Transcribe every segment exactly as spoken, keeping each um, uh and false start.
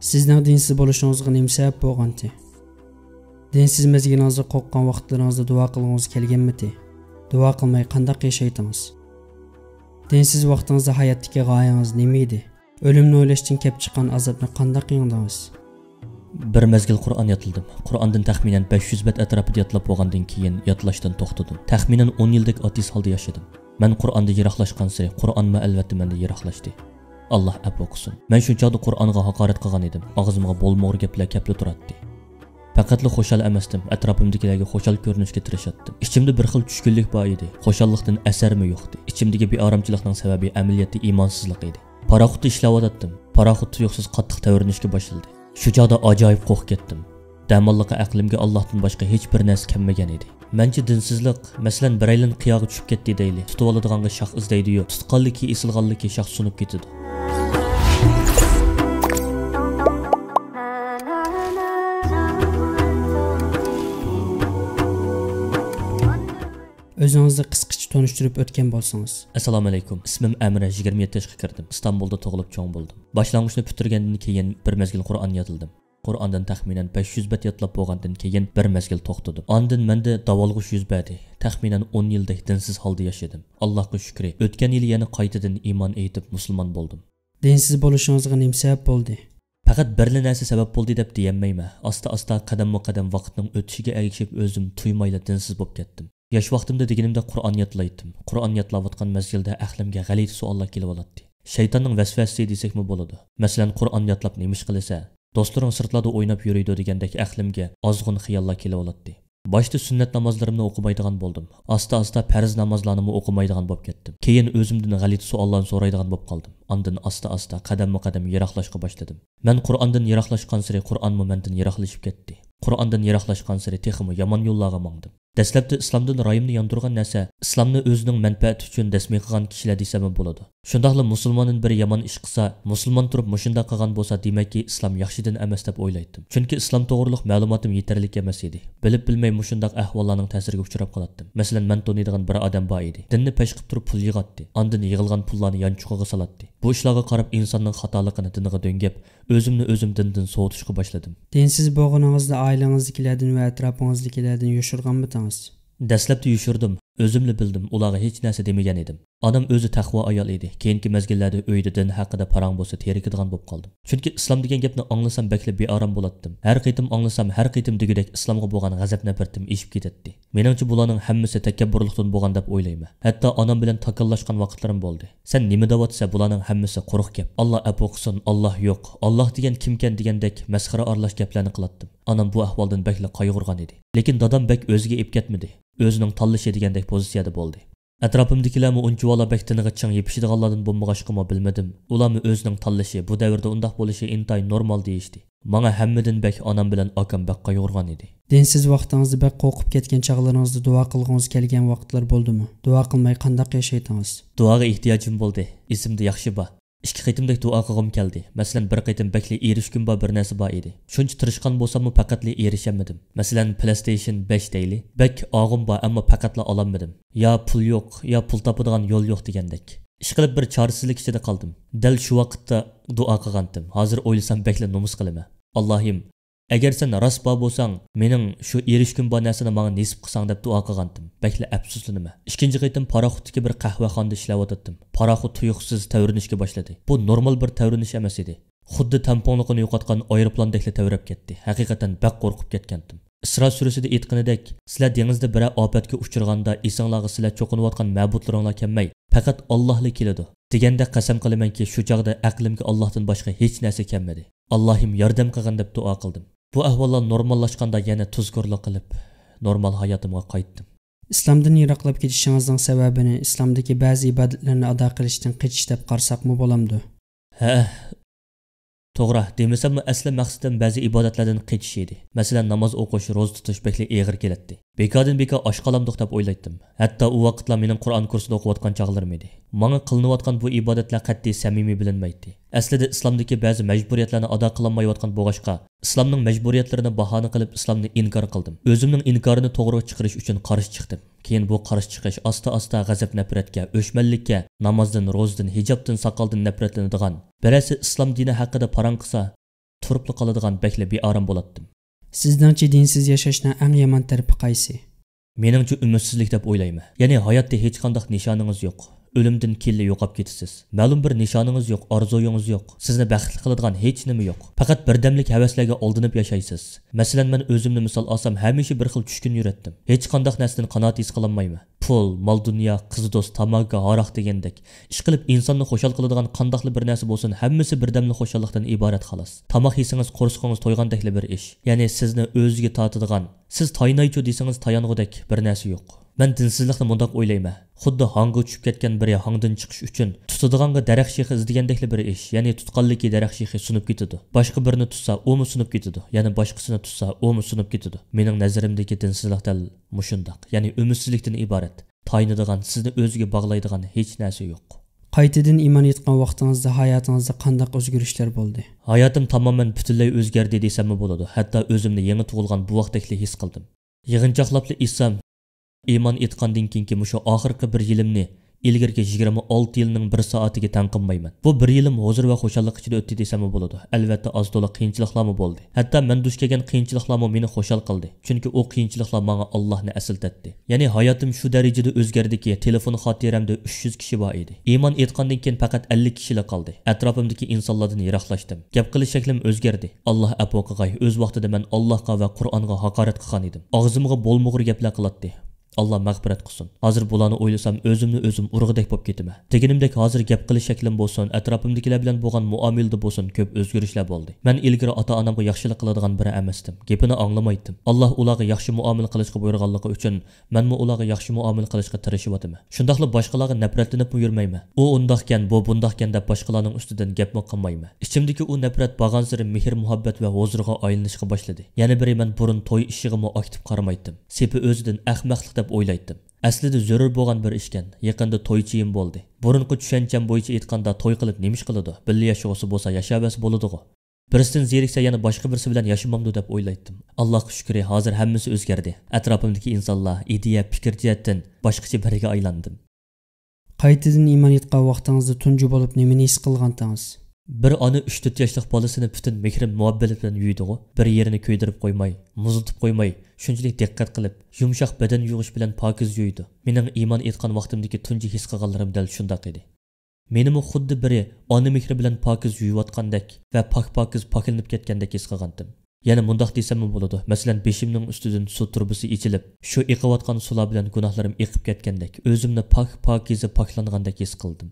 سىزنىڭ دىنسىز بولۇشىڭىزغا نېمە سەۋەب بولغانتى؟ دىنسىز مەزگىلىڭىزدە قورققان ۋاقىتلىرىڭىزدا دۇئا قىلغۇڭىز كەلگەنمىتى؟ دۇئا قىلماي قانداق ياشايتىڭىز؟ دىنسىز ۋاقتىڭىزدا ھاياتتىكى غايىڭىز نېمە ئىدى؟ ئۆلۈمنى ئويلاشتىن كەپ چىققان ئازابنى قانداق يېڭدىڭىز؟ بىر مەزگىل قۇرئان ياتلىدىم. قۇرئاندىن تەخمىنەن بەش يۈز بەت ئەتراپىدا ياتلاپ بولغاندىن كېيىن ياتلاشتىن توختىدىم. تەخمىنەن ئون يىلدەك ئاتېئىست ھالدا ياشىدىم. مەن قۇرئاندىن يىراقلاشقانسېرى قۇرئانمۇ ئەلۋەتتە مەندىن يىراقلاشتى. ئاللا ئەپۇ قىلسۇن. مەن شۇ چاغدا قۇرئانغا ھاقارەت قىلغان ئىدىم. ئاغزىمغا بولمىغۇر گەپلەر كەپلا تۇراتتى. پەقەتلا خۇشال ئەمەستىم، ئەتراپىمدىكىلەرگە خۇشال كۆرۈنۈشكە تىرىشاتتىم. ئىچىمدە بىر خىل چۈشكۈنلۈك بار ئىدى. خۇشاللىقتىن ئەسەرمۇ يوقتى. ئىچىمدىكى بىئارامچىلىقنىڭ سەۋەبى ئەمەلىيەتتە ئىمانسىزلىق ئىدى. پاراخوتتا ئىشلەۋاتاتتىم. پاراخوت تۇيۇقسىز قاتتىق تەۋرىنىشكە باشلىدى. شۇ چاغدا ئاجايىپ قورقۇپ كەتتىم. دەماللىققا ئەقلىمگە ئاللاھتىن باشقا ھېچ بىر نەرسە كەلمىگەن ئىدى. مەنچە دىنسىزلىق، مەسىلەن، بىرەيلەن قىياغا چۈشۈپ كەتتى دەيلى، تۇتۇۋالىدىغانغا شاخ ئىزدەيدۇ-يۇ، تۇتقانلىكى ئېسىلغانلىكى شاخ سۇنۇپ كېتىدۇ. ئۆزىڭىزنى قىسقىچە تونۇشتۇرۇپ ئۆتكەن بولسىڭىز. ئەسسالامۇئەلەيكۇم. ئىسمىم ئەمرە، يىگىرمە يەتتە ياشقا كىردىم. ئىستانبۇلدا تۇغۇلۇپ چوڭ بولدۇم. باشلانغۇچنى پۈتتۈرگەندىن كېيىن بىر مەزگىل قۇرئان ياتلىدىم. قۇرئاندىن تەخمىنەن بەش يۈز بەت ياتلاپ بولغاندىن كېيىن بىر مەزگىل توختىدىم. ئاندىن مەندە داۋالغۇش يۈز بەردى. تەخمىنەن ئون يىلدەك دىنسىز ھالدا ياشىدىم. ئاللاھقا شۈكرى، ئۆتكەن يىلى يەنە قايتىدىن ئىمان ئېيتىپ مۇسۇلمان بولدۇم. دىنسىز بولۇشىڭىزغا نېمە سەۋەب بولدى؟ پەقەت بىرلا نەرسە سەۋەب بولدى دەپ دېيەلمەيمەن. ئاستا-ئاستا، قەدەممۇ قەدەم ۋاقىتنىڭ ئۆتۈشىگە ئەگىشىپ ئۆزۈم تۇيمايلا دىنسىز بولۇپ كەتتىم. ياش ۋاقتىمدا دېگىنىمدەك قۇرئان ياتلايتتىم. قۇرئان ياتلاۋاتقان مەزگىلدە ئەقلىمگە غەلىتە سوئاللار كېلىۋالاتتى. شەيتاننىڭ ۋەسۋەسىسى دېسەكمۇ بولىدۇ. مەسىلەن، قۇرئان ياتلاپ نېمە ئىش قىلىسەن؟ دوستلىرىڭ سىرتلاردا ئويناپ يۈرىدۇ دېگەندەك ئەقلىمگە ئازغۇن خىياللار كېلىۋالاتتى. باشتا سۈننەت نامازلىرىمنى ئوقۇمايدىغان بولدۇم. ئاستا-ئاستا پەرز نامازلارنىمۇ ئوقۇمايدىغان بولۇپ كەتتىم. كېيىن ئۆزۈمدىن غەلىتە سوئاللارنى سورايدىغان بولۇپ قالدىم. ئاندىن ئاستا-ئاستا، قەدەممۇ قەدەم يىراقلاشقا باشلىدىم. مەن قۇرئاندىن يىراقلاشقانسېرى قۇرئانمۇ مەندىن يىراقلىشىپ كەتتى. قۇرئاندىن يىراقلاشقانسېرى تېخىمۇ يامان يوللارغا ماڭدىم. دەسلەپتە ئىسلامدىن رايىمنى ياندۇرغان نەرسە، ئىسلامنى ئۆزىنىڭ مەنپەئەتى ئۈچۈن دەسمىي قىلغان كىشىلەر دېسەممۇ بولىدۇ. شۇنداقلا مۇسۇلماندىن بىرى يامان ئىش قىلسا، مۇسۇلمان تۇرۇپ مۇشۇنداق قىلغان بولسا، دېمەككى ئىسلام ياخشى دىن ئەمەس دەپ ئويلايتتىم. چۈنكى ئىسلام توغرۇلۇق مەلۇماتىم يېتەرلىك ئەمەس ئىدى. بىلىپ بىلمەي مۇشۇنداق ئەھۋاللارنىڭ تەسىرىگە ئۇچراپ قالاتتىم. مەسىلەن، مەن تونۇيدىغان بىر ئادەم بار ئىدى. دىننى پەش قىپ تۇرۇپ پۇل يىغاتتى. ئاندىن يىغىلغان پۇللارنى يانچۇقىغا سالاتتى. بۇ ئىشلارغا قاراپ ئىنساننىڭ خاتالىقىنى دىنىغا دۆڭگەپ، ئۆزۈمنى ئۆزۈم دىندىن سوۋۇتۇشقا باشلىدىم. دىنسىز بولغىنىڭىزنى ئائىلىڭىزدىكىلەردىن ۋە ئەتراپىڭىزدىكىلەردىن يوشۇرغانمىتىڭىز؟ دەسلەپتە يوشۇردۇم. ئۆزۈملا بىلدىم، ئۇلارغا ھېچ نەرسە دېمىگەن ئىدىم. ئانام ئۆزى تەقۋا ئايال ئىدى. كېيىنكى مەزگىللەردە ئۆيدە دىن ھەققىدە پاراڭ بولسا تېرىكىدىغان بولۇپ قالدىم. چۈنكى ئىسلام دېگەن گەپنى ئاڭلىسام بەكلا بىئارام بولاتتىم. ھەر قېتىم ئاڭلىسام، ھەر قېتىم دېگۈدەك ئىسلامغا بولغان غەزەپ-نەپرىتىم ئېشىپ كېتەتتى. مېنىڭچە بۇلارنىڭ ھەممىسى تەكەببۇرلۇقتىن بولغان دەپ ئويلايمەن. ھەتتا ئانام بىلەن تاكاللاشقان ۋاقىتلىرىم بولدى. سەن نېمە دەۋاتىسەن، بۇلارنىڭ ھەممىسى قۇرۇق گەپ. ئاللا ئەپۇ قىلسۇن، ئاللا يوق. ئاللا دېگەن كىمكەن دېگەندەك مەسخىرە ئارىلاش گەپلەرنى قىلاتتىم. ئانام بۇ ئەھۋالدىن بەكلا قايغۇرغان ئىدى. لېكىن دادام بەك ئۆزىگە ئېلىپ كەتمىدى. ئۆزىنىڭ تاللىشى دېگەندەك پوزىتسىيەدە بولدى. ئەتراپىمدىكىلەرمۇ ئۇنچىۋالا بەك دىنىغا چىڭ يېپىشىدىغانلاردىن بولمىغاچقىمۇ بىلمىدىم. ئۇلارمۇ ئۆزىنىڭ تاللىشى، بۇ دەۋردە ئۇنداق بولۇشى ئىنتايىن نورمال دېيىشتى. ماڭا ھەممىدىن بەك ئانام بىلەن ئاكام بەك قايغۇرغان ئىدى. دىنسىز ۋاقتىڭىزدا بەك قورقۇپ كەتكەن چاغلىرىڭىزدا دۇئا قىلغۇڭىز كەلگەن ۋاقىتلار بولدىمۇ؟ دۇئا قىلماي قانداق ياشايتىڭىز؟ دۇئاغا ئېھتىياجىم بولدى. ئېسىمدە ياخشى بار. ئىككى قېتىمدەك دۇئا قىلغۇم كەلدى. مەسىلەن، بىر قېتىم بەكلا ئېرىشكۈم بار بىر نەرسە بار ئىدى. شۇنچە تىرىشقان بولساممۇ پەقەتلا ئېرىشەلمىدىم. مەسىلەن، پلەيستېيشن بەش دەيلى. بەك ئاغۇم بار، ئەمما پەقەتلا ئالالمىدىم. يا پۇل يوق، يا پۇل تاپىدىغان يول يوق دېگەندەك. ئىشقىلىپ بىر چارىسىزلىك ئىچىدە قالدىم. دەل شۇ ۋاقىتتا دۇئا قىلغانتىم. ھازىر ئويلىسام بەكلا نومۇس قىلىمەن. ئاللاھىم، ئەگەر سەن راست بار بولساڭ، مېنىڭ شۇ ئېرىشكۈم بار نەرسىنى ماڭا نېسىپ قىلساڭ دەپ دۇئا قىلغانتىم. بەكلا ئەپسۇسلىنىمەن. ئىككىنچى قېتىم پاراخوتتىكى بىر قەھۋەخانىدا ئىشلەۋاتاتتىم. پاراخوت تۇيۇقسىز تەۋرىنىشكە باشلىدى. بۇ نورمال بىر تەۋرىنىش ئەمەس ئىدى. خۇددى تەڭپۇڭلۇقىنى يوقاتقان ئايروپىلاندەكلا تەۋرەپ كەتتى. ھەقىقەتەن بەك قورقۇپ كەتكەنتىم. ئىسرا سۈرىسىدە ئېيتقىنىدەك، سىلەر دېڭىزدا بىرەر ئاپەتكە ئۇچرىغاندا ئېسىڭلارغا سىلەر چوقۇنۇۋاتقان مەبۇدلىرىڭلار كەلمەي، پەقەت ئاللاھلا كېلىدۇ، دېگەندەك قەسەم قىلىمەنكى، شۇ چاغدا ئەقلىمگە ئاللاھتىن باشقا ھېچ نەرسە كەلمىدى. ئاللاھىم ياردەم قىلغىن دەپ دۇئا قىلدىم. بۇ ئەھۋاللار نورماللاشقاندا يەنە تۇزكورلۇق قىلىپ، نورمال ھاياتىمغا قايتتىم. ئىسلامدىن يىراقلاپ كېتىشىڭىزنىڭ سەۋەبىنى ئىسلامدىكى بەزى ئىبادەتلەرنى ئادا قىلىشتىن قېچىش دەپ قارىساقمۇ بولامدۇ؟ ھە، توغرا، دېمىسەممۇ ئەسلى مەقسىتىم بەزى ئىبادەتلەردىن قېچىش ئىدى. مەسىلەن، ناماز ئوقۇش، روزا تۇتۇش بەكلا ئېغىر كېلەتتى. بىكاردىن بىكار ئاچ قالامدۇق دەپ ئويلايتتىم. ھەتتا ئۇ ۋاقىتلار مېنىڭ قۇرئان كۇرسىدا ئوقۇۋاتقان چاغلىرىم ئىدى. ماڭا قىلىنىۋاتقان بۇ ئىبادەتلەر قەتئىي سەمىمىي بىلىنمەيتتى. ئەسلىدە ئىسلامدىكى بەزى مەجبۇرىيەتلەرنى ئادا قىلالمايۋاتقان بولغاچقا، ئىسلامنىڭ مەجبۇرىيەتلىرىنى باھانە قىلىپ ئىسلامنى ئىنكار قىلدىم. ئۆزۈمنىڭ ئىنكارىنى توغرىغا چىقىرىش ئۈچۈن قارشى چىقتىم. كېيىن بۇ قارشى چىقىش ئاستا-ئاستا غەزەپ-نەپرەتكە، ئۆچمەنلىككە، نامازدىن، روزىدىن، ھىجابتىن، ساقالدىن نەپرەتلىنىدىغان، بىرەرسى ئىسلام دىنى ھەققىدە پاراڭ قىلسا، تۇرۇپلا قالىدىغان، بەكلا بىئارام بولاتتىم. سىزنىڭچە دىنسىز ياشاشنىڭ ئەڭ يامان تەرىپى قايسى؟ مېنىڭچە ئۈمىدسىزلىك دەپ ئويلايمەن. يەنى ھاياتتا ھېچقانداق نىشانىڭىز يوق. ئۆلۈمدىن كېيىنلا يوقاپ كېتىسىز. مەلۇم بىر نىشانىڭىز يوق، ئارزۇيىڭىز يوق. سىزنى بەختلىك قىلىدىغان ھېچنېمە يوق. پەقەت بىردەملىك ھەۋەسلەرگە ئالدىنىپ ياشايسىز. مەسىلەن، مەن ئۆزۈمنى مىسال ئالسام، ھەمىشە بىر خىل چۈشكۈن يۈرەتتىم. ھېچقانداق نەرسىدىن قانائەت ھېس قىلالمايمەن. پۇل، مال-دۇنيا، قىز-دوست، تاماكا، ھاراق دېگەندەك. ئىشقىلىپ، ئىنساننى خۇشال قىلىدىغان قانداقلا بىر نەرسە بولسۇن، ھەممىسى بىردەملىك خۇشاللىقتىن ئىبارەت، خالاس. تاماق يېسىڭىز، قورسىقىڭىز تويغاندەكلا بىر ئىش. يەنى سىزنى ئۆزىگە تارتىدىغان، سىز تايىنايچۇ دېسىڭىز تايانغۇدەك بىر نەرسە يوق. مەن دىنسىزلىقنى مۇنداق ئويلايمەن. خۇددى ھاڭغا چۈشۈپ كەتكەن بىرى ھاڭدىن چىقىش ئۈچۈن تۇتىدىغانغا دەرەخ شېخى ئىزدىگەندەكلا بىر ئىش. يەنى تۇتقانلىكى دەرەخ شېخى سۇنۇپ كېتىدۇ. باشقا بىرىنى تۇتسا، ئۇمۇ سۇنۇپ كېتىدۇ. يەنە باشقىسىنى تۇتسا، ئۇمۇ سۇنۇپ كېتىدۇ. مېنىڭ نەزىرىمدىكى دىنسىزلىق دەل مۇشۇنداق، يەنى ئۈمىدسىزلىكتىن ئىبارەت. تايىنىدىغان، سىزنى ئۆزىگە باغلايدىغان ھېچ نەرسە يوق. قايتىدىن ئىمان ئېيتقان ۋاقتىڭىزدا ھاياتىڭىزدا قانداق ئۆزگىرىشلەر بولدى؟ ھاياتىم تامامەن پۈتۈنلەي ئۆزگەردى دېسەممۇ بولىدۇ. ھەتتا ئۆزۈمنى يېڭى تۇغۇلغان بوۋاقتەكلا ھېس قىلدىم. يىغىنچاقلاپلا ئېيتسام، ئىمان ئېيتقاندىن كېيىنكى مۇشۇ ئاخىرقى بىر يىلىمنى ئىلگىرىكى يىگىرمە ئالتە يىلنىڭ بىر سائىتىگە تەڭ قىلمايمەن. بۇ بىر يىلىم ھۇزۇر ۋە خۇشاللىق ئىچىدە ئۆتتى دېسەممۇ بولىدۇ. ئەلۋەتتە، ئاز تولا قىيىنچىلىقلارمۇ بولدى. ھەتتا مەن دۇچ كەلگەن قىيىنچىلىقلارمۇ مېنى خۇشال قىلدى. چۈنكى ئۇ قىيىنچىلىقلار ماڭا ئاللاھنى ئەسلىتەتتى. يەنى ھاياتىم شۇ دەرىجىدە ئۆزگەردىكى، تېلېفون خاتىرەمدە ئۈچ يۈز كىشى بار ئىدى. ئىمان ئېيتقاندىن كېيىن پەقەت ئەللىك كىشىلا قالدى. ئەتراپىمدىكى ئىنسانلاردىن يىراقلاشتىم. گەپ قىلىش شەكلىم ئۆزگەردى. ئاللاھ ئەپۇ قىلغاي، ئۆز ۋاقتىدا مەن ئاللاھقا ۋە قۇرئانغا ھاقارەت قىلغان ئىدىم. ئاغزىمغا بولمىغۇر گەپلەر قىلاتتى. ئاللاھ مەغپىرەت قىلسۇن. ھازىر بۇلارنى ئويلىسام، ئۆزۈمنى ئۆزۈم ئۇرغۇدەك بولۇپ كېتىمەن. دېگىنىمدەك، ھازىر گەپ قىلىش شەكلىم بولسۇن، ئەتراپىمدىكىلەر بىلەن بولغان مۇئامىلىدە بولسۇن، كۆپ ئۆزگىرىشلەر بولدى. مەن ئىلگىرى ئاتا-ئانامغا ياخشىلىق قىلىدىغان بىرى ئەمەستىم. گېپىنى ئاڭلىمايتتىم. ئاللاھ ئۇلارغا ياخشى مۇئامىلە قىلىشقا بۇيرۇغانلىقى ئۈچۈن، مەنمۇ ئۇلارغا ياخشى مۇئامىلە قىلىشقا تىرىشىۋاتىمەن. شۇنداقلا باشقىلارغا نەپرەتلىنىپمۇ يۈرمەيمەن. ئۇ ئۇنداقكەن، بۇ بۇنداقكەن دەپ باشقىلارنىڭ ئۈستىدىن گەپمۇ قىلمايمەن. ئىچىمدىكى ئۇ نەپرەت بارغانسېرى مېھىر-مۇھەببەت ۋە ھۇزۇرغا ئايلىنىشقا باشلىدى. يەنە بىرى، مەن بۇرۇن توي ئىشىغىمۇ ئاكتىپ قارىمايتتىم. سېپى ئۆزىدىن ئەخمەقلىق دەپ ئويلايتتىم. ئەسلىدە زۆرۈر بولغان بىر ئىشكەن. يېقىندا تويچىيىم بولدى. بۇرۇنقى چۈشەنچەم بويىچە ئېيتقاندا، توي قىلىپ نېمە ئىش قىلىدۇ؟ بىللە ياشىغۇسى بولسا ياشاۋەرسە بولىدىغۇ. بىرسىدىن زېرىكسە، يەنە باشقا بىرسى بىلەن ياشىمامدۇ دەپ ئويلايتتىم. ئاللاھقا شۈكرى، ھازىر ھەممىسى ئۆزگەردى. ئەتراپىمدىكى ئىنسانلار، ئىدىيە، پىكىر جەھەتتىن باشقىچە بىرىگە ئايلاندىم. قايتىدىن ئىمان ئېيتقان ۋاقتىڭىزدا تۇنجى بولۇپ نېمىنى ھېس قىلغانتىڭىز؟ بىر ئانا ئۈچ تۆت ياشلىق بالىسىنى پۈتۈن مېھرى مۇھەببىتى بىلەن يۇيىدىغۇ. بىر يېرىنى كۆيدۈرۈپ قويماي، مۇزلىتىپ قويماي، شۇنچىلىك دىققەت قىلىپ، يۇمشاق بەدەن يۇيغۇچ بىلەن پاكىز يۇيىدۇ. مېنىڭ ئىمان ئېيتقان ۋاقتىمدىكى تۇنجى ھېس قىلغانلىرىم دەل شۇنداق ئىدى. مېنىمۇ خۇددى بىرى ئانا مېھرى بىلەن پاكىز يۇيۇۋاتقاندەك ۋە پاك-پاكىز پاكلىنىپ كەتكەندەك ھېس قىلغانتىم. يەنە مۇنداق دېسەممۇ بولىدۇ، مەسىلەن، بېشىمنىڭ ئۈستىدىن سۇ تۇرۇبىسى ئېچىلىپ، شۇ ئېقىۋاتقان سۇلار بىلەن گۇناھلىرىم ئېقىپ كەتكەندەك، ئۆزۈمنى پاك-پاكىزە پاكلانغاندەك ھېس قىلدىم.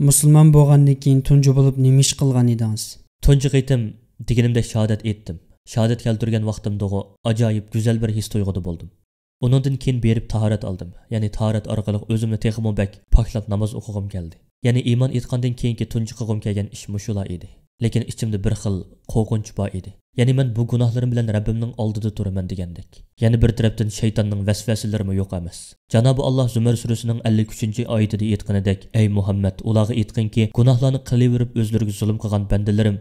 مۇسۇلمان بولغاندىن كېيىن تۇنجى بولۇپ نېمە ئىش قىلغان ئىدىڭىز؟ تۇنجى قېتىم دېگىنىمدەك شاھادەت ئېيتتىم. شاھادەت كەلتۈرگەن ۋاقتىمدىغۇ ئاجايىپ گۈزەل بىر ھېس تۇيغۇدا بولدۇم. ئۇنىڭدىن كېيىن بېرىپ تاھارەت ئالدىم. يەنى تاھارەت ئارقىلىق ئۆزۈمنى تېخىمۇ بەك پاكلاپ ناماز ئوقۇغۇم كەلدى. يەنى ئىمان ئېيتقاندىن كېيىنكى تۇنجى قىلغۇم كەلگەن ئىش مۇشۇلا ئىدى. لېكىن ئىچىمدە بىر خىل قورقۇنچ بار ئىدى. يەنى مەن بۇ گۇناھلىرىم بىلەن رەببىمنىڭ ئالدىدا تۇرىمەن دېگەندەك. يەنە بىر تەرەپتىن شەيتاننىڭ ۋەسۋەسىلىرىمۇ يوق ئەمەس. جانابى ئاللاھ زۇمەر سۈرىسىنىڭ ئەللىك ئۈچىنچى ئايىتىدە ئېيتقىنىدەك، ئەي مۇھەممەد، ئۇلارغا ئېيتقىنكى، گۇناھلارنى قىلىۋېرىپ ئۆزلىرىگە زۇلۇم قىلغان بەندىلىرىم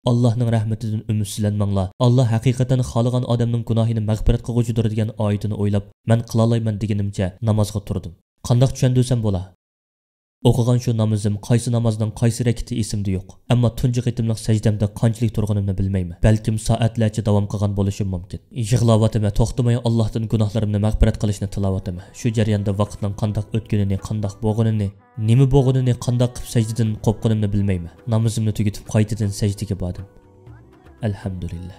ئاللاھنىڭ رەھمىتىدىن ئۈمىدسىزلەنمەڭلار. ئاللاھ ھەقىقەتەن خالىغان ئادەمنىڭ گۇناھىنى مەغپىرەت قىلغۇچىدۇر دېگەن ئايىتىنى ئويلاپ، مەن قىلالايمەن دېگىنىمچە نامازغا تۇردۇم. قانداق چۈشەندۈرسەم بولا؟ ئوقۇغان شۇ نامىزىم، قايسى نامازنىڭ قايسى رەكىتى ئېسىمدە يوق. ئەمما تۇنجى قېتىملىق سەجدەمدە قانچىلىك تۇرغىنىمنى بىلمەيمەن. بەلكىم سائەتلەرچە داۋام قىلغان بولۇشۇم مۇمكىن. يىغلاۋاتىمەن، توختىماي ئاللاھتىن گۇناھلىرىمنى مەغپىرەت قىلىشنى تىلاۋاتىمەن. شۇ جەرياندا ۋاقىتنىڭ قانداق ئۆتكىنىنى، قانداق بولغىنىنى، نېمە بولغىنىنى، قانداق قىلىپ سەجدىدىن قوپقىنىمنى بىلمەيمەن. نامىزىمنى تۈگىتىپ قايتىدىن سەجدىگە باردىم. ئەلھەمدۇلىللا.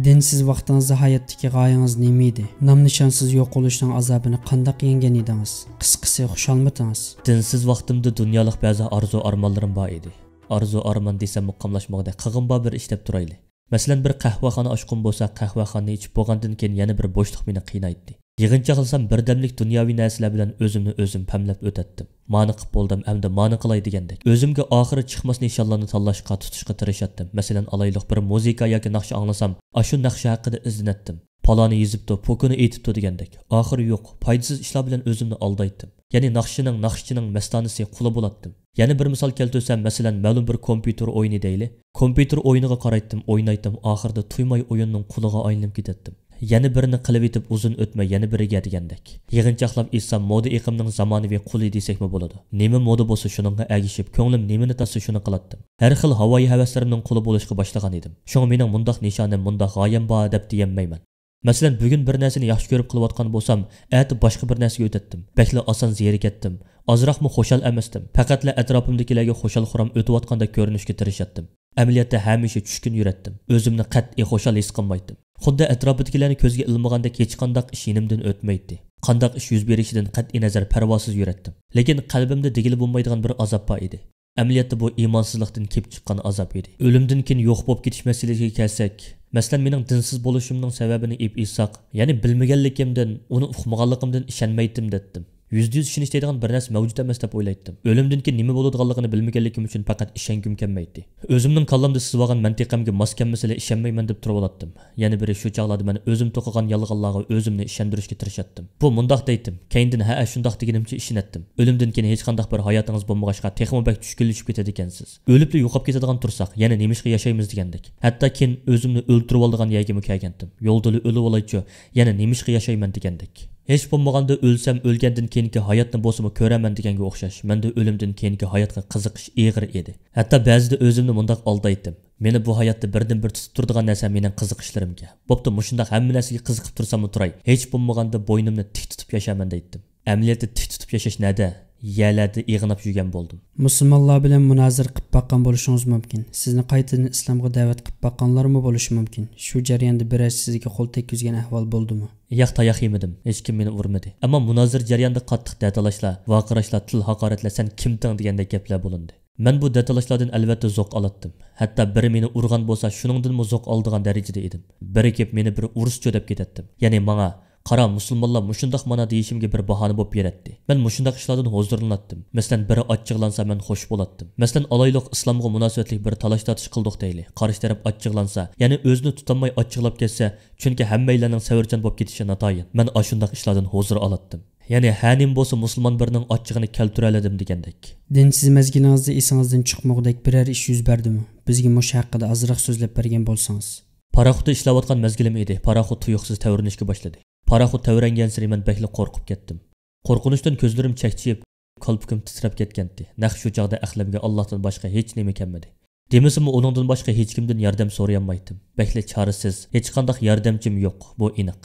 دىنسىز ۋاقتىڭىزدا ھاياتتىكى غايىڭىز نېمە ئىدى؟ نام-نىشانسىز يوقىلىشنىڭ ئازابىنى قانداق يەڭگەن ئىدىڭىز؟ قىسقىسى، خۇشالمىتىڭىز؟ دىنسىز ۋاقتىمدا دۇنيالىق بەزى ئارزۇ-ئارمانلىرىم بار ئىدى. ئارزۇ-ئارمان دېسەممۇ قاملاشمىغۇدەك، قىلغۇم بار بىر ئىش دەپ تۇرايلى. مەسىلەن، بىر قەھۋەخانا ئاچقۇم بولسا، قەھۋەخانىنى ئىچىپ بولغاندىن كېيىن يەنە بىر بوشلۇق مېنى قىينايتتى. يىغىنچاقلىسام، بىردەملىك دۇنياۋى نەرسىلەر بىلەن ئۆزۈمنى ئۆزۈم پەملەپ ئۆتەتتىم. مانى قىپ بولدۇم، ئەمدى مانى قىلاي دېگەندەك. ئۆزۈمگە ئاخىرى چىقماس نىشانلارنى تاللاشقا، تۇتۇشقا تىرىشاتتىم. مەسىلەن، ئالايلۇق، بىر مۇزىكا ياكى ناخشا ئاڭلىسام، ئاشۇ ناخشا ھەققىدە ئىزدىنەتتىم. پالانى يېزىپتۇ، پوكىنى ئېيتىپتۇ دېگەندەك. ئاخىرى يوق، پايدىسىز ئىشلار بىلەن ئۆزۈمنى ئالدايتتىم. يەنى ناخشىچىنىڭ، ناخشىچىنىڭ مەستانىسى، قۇلى بولاتتىم. يەنە بىر مىسال كەلتۈرسەم، مەسىلەن، مەلۇم بىر كومپيۇتېر ئويۇنى دەيلى. كومپيۇتېر ئويۇنىغا قارايتتىم، ئوينايتتىم، ئاخىرىدا تۇيماي ئويۇننىڭ قۇلىغا ئايلىنىپ كېتەتتىم. يەنە بىرىنى قىلىۋېتىپ ئۇزۇن ئۆتمەي يەنە بىرىگە دېگەندەك. يىغىنچاقلاپ ئېيتسام، مودا ئېقىمىنىڭ زامانىۋى قۇلى دېسەكمۇ بولىدۇ. نېمە مودا بولسا شۇنىڭغا ئەگىشىپ، كۆڭلۈم نېمىنى تارتسا شۇنى قىلاتتىم. ھەر خىل ھاۋايى ھەۋەسلىرىمنىڭ قۇلى بولۇشقا باشلىغان ئىدىم. شۇڭا مېنىڭ مۇنداق نىشانىم، مۇنداق غايەم بار دەپ دېيەلمەيمەن. مەسىلەن، بۈگۈن بىر نەرسىنى ياخشى كۆرۈپ قىلىۋاتقان بولسام، ئەتە باشقا بىر نەرسىگە ئۆتەتتىم. بەكلا ئاسان زېرىكەتتىم. ئازراقمۇ خۇشال ئەمەستىم. پەقەتلا ئەتراپىمدىكىلەرگە خۇشال-خۇرام ئۆتۈۋاتقاندەك كۆرۈنۈشكە تىرىشاتتىم. ئەمەلىيەتتە ھەمىشە چۈشكۈن يۈرەتتىم. ئۆزۈمنى قەتئىي خۇشال ھېس قىلمايتتىم. خۇددى ئەتراپىدىكىلەرنى كۆزگە ئىلمىغاندەك ھېچقانداق ئىش يېنىمدىن ئۆتمەيتتى. قانداق ئىش يۈز بېرىشىدىن قەتئىينەزەر پەرۋاسىز يۈرەتتىم. لېكىن قەلبىمدە دېگىلى بولمايدىغان بىر ئازاب بار ئىدى. ئەمەلىيەتتە بۇ ئىمانسىزلىقتىن كېلىپ چىققان ئازاب ئىدى. ئۆلۈمدىن كېيىن يوق بولۇپ كېتىش مەسىلىسىگە كەلسەك، مەسىلەن، مېنىڭ دىنسىز بولۇشۇمنىڭ سەۋەبىنى ئېلىپ ئېيتساق، يەنى بىلمىگەنلىكىمدىن، ئۇنى ئۇقمىغانلىقىمدىن ئىشەنمەيتتىم دەتتىم. يۈزدە يۈز ئىشىنىش دەيدىغان بىر نەرسە مەۋجۇت ئەمەس دەپ ئويلايتتىم. ئۆلۈمدىن كېيىن نېمە بولىدىغانلىقىنى بىلمىگەنلىكىم ئۈچۈن پەقەت ئىشەنگۈم كەلمەيتتى. ئۆزۈمنىڭ كاللامدا سىزىۋالغان مەنتىقەمگە ماس كەلمىسىلا ئىشەنمەيمەن دەپ تۇرۇۋالاتتىم. يەنە بىرى شۇ چاغلاردا مەن ئۆزۈم توقۇغان يالغانلارغا ئۆزۈمنى ئىشەندۈرۈشكە تىرىشاتتىم. بۇ مۇنداق دەيتتىم، كەينىدىن ھەئە شۇنداق دېگىنىمچە ئىشىنەتتىم. ئۆلۈمدىن كېيىن ھېچقانداق بىر ھاياتىڭىز بولمىغاچقا تېخىمۇ بەك چۈشكۈنلىشىپ كېتىدىكەنسىز. ئۆلۈپلا يوقاپ كېتىدىغان تۇرساق، يەنە نېمىشقا ياشايمىز دېگەندەك. ھەتتا كېيىن ئۆزۈمنى ئۆلتۈرۈۋالىدىغان يەرگىمۇ كەلگەنتىم. يولدىلا ئۆلۈۋالايچۇ، يەنە نېمىشقا ياشايمەن دېگەندەك. ھېچ بولمىغاندا ئۆلسەم، ئۆلگەندىن كېيىنكى ھاياتنى بولسىمۇ كۆرەرمەن دېگەنگە ئوخشاش، مەندە ئۆلۈمدىن كېيىنكى ھاياتقا قىزىقىش ئېغىر ئىدى. ھەتتا بەزىدە ئۆزۈمنى مۇنداق ئالدايتتىم، مېنى بۇ ھاياتتا بىردىنبىر تۇتۇپ تۇرىدىغان نەرسە مېنىڭ قىزىقىشلىرىمكەن. بوپتۇ، مۇشۇنداق ھەممە نەرسىگە قىزىقىپ تۇرساممۇ تۇراي، ھېچ بولمىغاندا بوينۇمنى تىك تۇتۇپ ياشايمەن دەيتتىم. ئەمەلىيەتتە تىك تۇتۇپ ياشاش نەدە؟ يەرلەردە ئېغىناپ يۈرگەن بولدۇم. مۇسۇلمانلار بىلەن مۇنازىرە قىلىپ باققان بولۇشىڭىز مۇمكىن. سىزنى قايتىدىن ئىسلامغا دەۋەت قىلىپ باققانلارمۇ بولۇشى مۇمكىن. شۇ جەرياندا بىرەرسى سىزگە قول تەگكۈزگەن ئەھۋال بولدىمۇ؟ ياق، تاياق يېمىدىم. ھېچكىم مېنى ئۇرمىدى. ئەمما مۇنازىرە جەريانىدا قاتتىق دەتالاشلار، ۋارقىراشلار، تىل ھاقارەتلەر، سەن كىمتىڭ دېگەندەك گەپلەر بولۇندى. مەن بۇ دەتالاشلاردىن ئەلۋەتتە زوق ئالاتتىم. ھەتتا بىرى مېنى ئۇرغان بولسا، شۇنىڭدىنمۇ زوق ئالىدىغان دەرىجىدە ئىدىم. بىرى كېلىپ مېنى بىر ئۇرسا چۆدەپ كېتەتتىم. يەنى ماڭا، «قارا، مۇسۇلمانلار مۇشۇنداق مانا» دېيىشىمگە بىر باھانە بولۇپ بېرەتتى. مەن مۇشۇنداق ئىشلاردىن ھۇزۇرلىناتتىم. مەسىلەن، بىرى ئاچچىقلانسا، مەن خوش بولاتتىم. مەسىلەن، ئالايلۇق، ئىسلامغا مۇناسىۋەتلىك بىر تالاش-تارتىش قىلدۇق دەيلى. قارشى تەرەپ ئاچچىقلانسا، يەنى ئۆزىنى تۇتالماي ئاچچىقلاپ كەتسە، چۈنكى ھەممەيلەننىڭ سەۋرچان بولۇپ كېتىشى ناتايىن. مەن ئاشۇنداق ئىشلاردىن ھۇزۇر ئالاتتىم. يەنى ھە نېمە بولسا، مۇسۇلمان بىرىنىڭ ئاچچىقىنى كەلتۈرەلىدىم دېگەندەك. دىنسىز مەزگىلىڭىزدە ئېسىڭىزدىن چىقمىغۇدەك بىرەر ئىش يۈز بەردىمۇ؟ بىزگە مۇشۇ ھەققىدە ئازراق سۆزلەپ بەرگەن بولسىڭىز. پاراخوتتا ئىشلەۋاتقان مەزگىلىم ئىدى. پاراخوت تۇيۇقسىز تەۋرىنىشكە باشلىدى. پاراخوت تەۋرەنگەنسېرى مەن بەكلا قورقۇپ كەتتىم. قورقۇنچتىن كۆزلىرىم چەكچىيىپ، كالپۇكۇم تىترەپ كەتكەنتى. نەق شۇ چاغدا ئەقلىمگە ئاللاھتىن باشقا ھېچ نېمە كەلمىدى. دېمىسىمۇ، ئۇنىڭدىن باشقا ھېچكىمدىن ياردەم سورىيالمايتتىم. بەكلا چارىسىز، ھېچقانداق ياردەمچىم يوق، بۇ ئېنىق.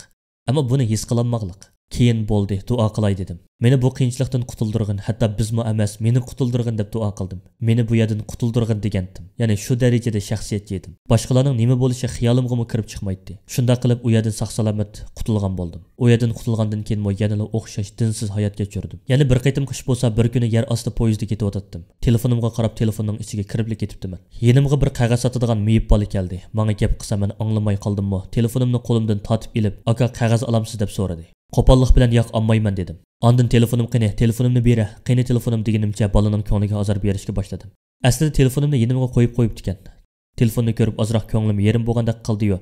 ئەمما بۇنى ھېس قىلالماقلىق. كېيىن بولدى، دۇئا قىلاي دېدىم. مېنى بۇ قىيىنچىلىقتىن قۇتۇلدۇرغىن، ھەتتا بىزمۇ ئەمەس، مېنى قۇتۇلدۇرغىن دەپ دۇئا قىلدىم. مېنى بۇ يەردىن قۇتۇلدۇرغىن دېگەنتىم. يەنى شۇ دەرىجىدە شەخسىيەتچى ئىدىم. باشقىلارنىڭ نېمە بولۇشى خىيالىمغىمۇ كىرىپ چىقمايتتى. شۇنداق قىلىپ ئۇ يەردىن ساق-سالامەت قۇتۇلغان بولدۇم. ئۇ يەردىن قۇتۇلغاندىن كېيىنمۇ يەنىلا ئوخشاش دىنسىز ھايات كەچۈردۈم. يەنە بىر قېتىمقى ئىش بولسا، بىر كۈنى يەر ئاستى پويىزدا كېتىۋاتاتتىم. تېلېفونۇمغا قاراپ، تېلېفوننىڭ ئىچىگە كىرىپلا كېتىپتىمەن. يېنىمغا بىر قەغەز ساتىدىغان مېيىپ بالا كەلدى. ماڭا گەپ قىلسا، مەن ئاڭلىماي قالدىممۇ، تېلېفونۇمنى قولۇمدىن تارتىپ ئېلىپ، «ئاكا، قەغەز ئالامسىز؟» دەپ سورىدى. قوپاللىق بىلەن، «ياق، ئالمايمەن» دېدىم. ئاندىن، «تېلېفونۇم قېنى؟ تېلېفونۇمنى بېرە، قېنى تېلېفونۇم؟» دېگىنىمچە بالىنىڭ كۆڭلىگە ئازار بېرىشكە باشلىدىم. ئەسلىدە تېلېفونۇمنى يېنىمغا قويۇپ قويۇپتىكەن. تېلېفوننى كۆرۈپ ئازراق كۆڭلۈم يېرىم بولغاندەك قىلدىيۇ.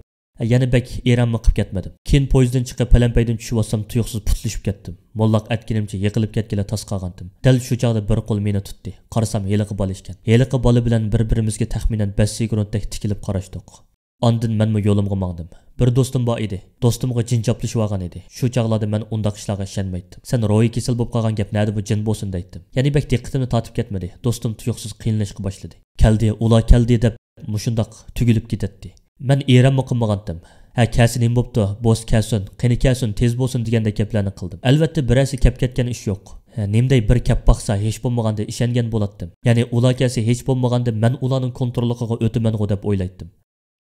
يەنە بەك ئېرەنمۇ قىپ كەتمىدىم. كېيىن پويىزدىن چىقىپ پەلەمپەيدىن چۈشۈۋالسام تۇيۇقسىز پۇتلىشىپ كەتتىم. موللاق ئەتكىنىمچە يىقىلىپ كەتكىلى تاس قالغانتىم. دەل شۇ چاغدا بىر قول مېنى تۇتتى. قارىسام ھېلىقى بالا ئىكەن. ھېلىقى بالا بىلەن بىر-بىرىمىزگە تەخمىنەن بەسسىگرۇندتەك تىكىلىپ قاراشتۇق. ئاندىن مەنمۇ يولۇمغا ماڭدىم. بىر دوستۇم بار ئىدى. دوستۇمغا جىن چاپلىشىۋالغان ئىدى. شۇ چاغلاردا مەن ئۇنداق ئىشلارغا ئىشەنمەيتتىم. سەن روھىي كېسەل بولۇپ قالغان گەپ، نەدە بۇ جىن بولسۇن دەيتتىم. يەنە بەك دىققىتىمنى تارتىپ كەتمىدى. دوستۇم تۇيۇقسىز قىينىلىشقا باشلىدى. «كەلدى، ئۇلار كەلدى» دەپ مۇشۇنداق تۈگۈلۈپ كېتەتتى. مەن ئېرەنمۇ قىلمىغانتىم. «ھە، كەلسە نېمە بوپتۇ؟ بولسا كەلسۇن، قېنى كەلسۇن، تېز بولسۇن» دېگەندەك گەپلەرنى قىلدىم. ئەلۋەتتە، بىرەرسى كەپ كەتكەن ئىش يوق. ھە، نېمىدەي بىر كەپ باقسا، ھېچ بولمىغاندا ئىشەنگەن بولاتتىم. يەنى ئۇلار كەلسە، ھېچ بولمىغاندا مەن ئۇلارنىڭ كونتروللۇقىغا ئۆتىمەنغۇ دەپ ئويلايتتىم.